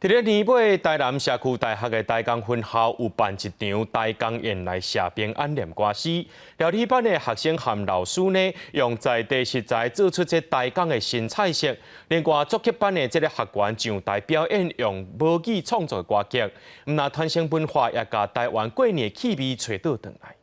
佇咧年尾，台南社區大學的台江分校有辦一場台江宴來謝平安念歌詩。料理班的學生和老師呢，用在地食材做出這台江的新菜色。另外，作曲班的這个學員上台表演用母語創作的歌曲，毋但傳承文化，也共台灣過年的氣味揣倒轉來。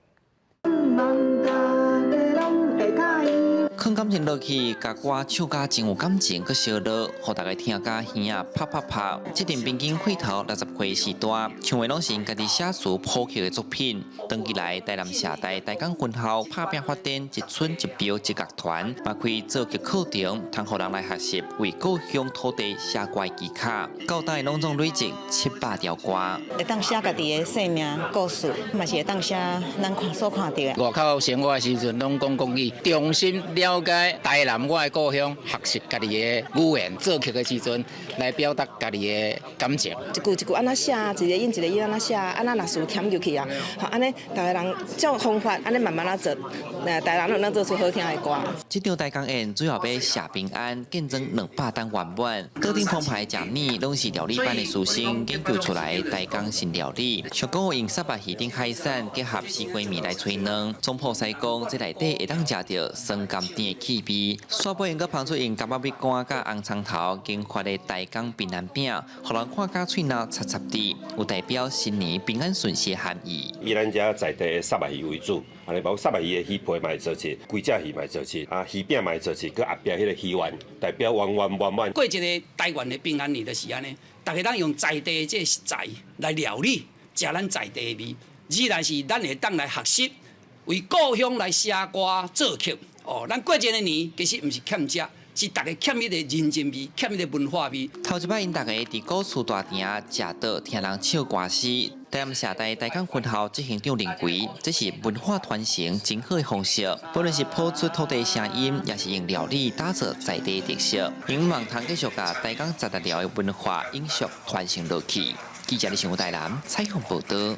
放感情落去，共歌唱甲真有感情，閣燒熱，予大家聽甲耳仔啪啪拍。這陣平均歲頭60歲時段，唱的攏是𪜶家己寫詞譜曲的作品。長期來台南社大台江分校拍拚發展一村一標一樂團，嘛開作曲課程，通予人來學習為故鄉土地寫歌的技巧。到今攏總累積700條歌。會當寫家己的生命故事，嘛是會當寫咱看所看著的。外口生活的時陣攏講國語，重新了解台南我的故鄉，學習家己的語言，作曲的時陣來表達家己的感情。一句一句按呢寫，一個音一個音按呢寫，按呢若是有添入去啊，吼按呢逐个人照方法，按呢慢慢仔做，台南攏能做出好聽的歌。這場台江宴主要欲謝平安，見證200擔圓滿。桌頂澎湃的食物，攏是料理班的師生研究出來的台江新料理。像講用沙白魚頂海產結合絲瓜麵來炊卵，總鋪師講，這內底會當食著酸甘甜的氣味。煞尾𪜶閣捧出用柑仔蜜乾佮紅蔥頭研發的台江平安餅，予人看甲喙嚨插插滴，有代表新年平安順遂的含義。以咱遮在地的虱目魚為主，按呢包括虱目魚的魚皮嘛會做起，規隻魚嘛會做起，啊魚餅嘛會做起，閣後壁彼个魚圓代表圓圓滿滿。過一个台灣的平安年就是按呢，逐家通用在地的這个食材來料理，食咱在地的味。二來是咱會當來學習，為故鄉來寫歌作曲。哦，咱過一个年其實毋是欠食，是逐家欠彼个人情味，欠彼个文化味。頭一擺𪜶逐家佇古厝大廳食桌聽人唱歌詩，台南社大台江分校執行長認為，這是文化傳承真好的方式。不論是譜出土地聲音，抑是用料理打造在地特色，𪜶望通繼續共台江十六寮的文化永續傳承落去。記者李新武台南採訪報導。